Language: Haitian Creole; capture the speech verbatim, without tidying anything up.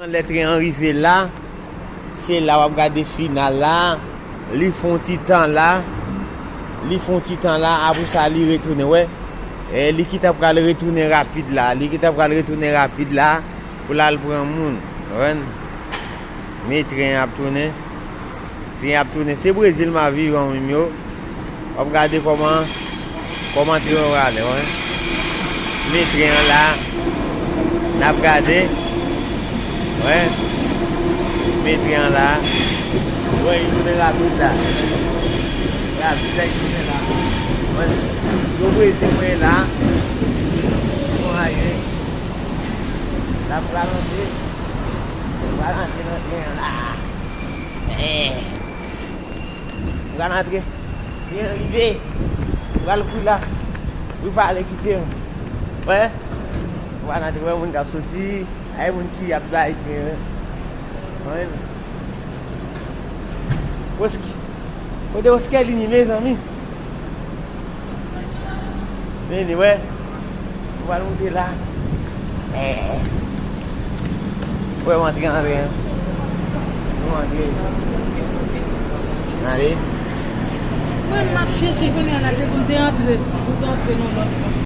Lè tren an rive la, se la w ap gade final la. Li fè yon ti tan la. Li fè yon ti tan la, apre sa, li retounen, wè. E li ki ta pral retounen rapid la. Li ki ta pral retounen rapid la pou l al pran moun. Konprann? Men tren ap tounen. Tren ap tounen. Se Brezil m ap viv an menm yo. W ap gade kòman, kòman tren yo prale, wè. Men tren an la. N ap gade. Wè. Men tren an la. Wè, li tounen rapid la. Rapid la, li tounen la. Wè. Yo Brezil mwen la. Bon, aye. N ap pral antre. N ap pral antre nan tren an la. Eh. M pral antre. Byen rive. M pral kou la. Ou pale kite m. Wè. M pral antre, wè moun k ap soti. Ay moun ki ap bay tren. Wè. Oski. Kote Oski li ni mezanmi? Men li, wè. Ou pral monte la. Eh. Wè, w antre, antre, hein. Nou antre. Ale. Mwen, m ap chèche kounye a la, se pou m te antre, pou m te antre nan lòt.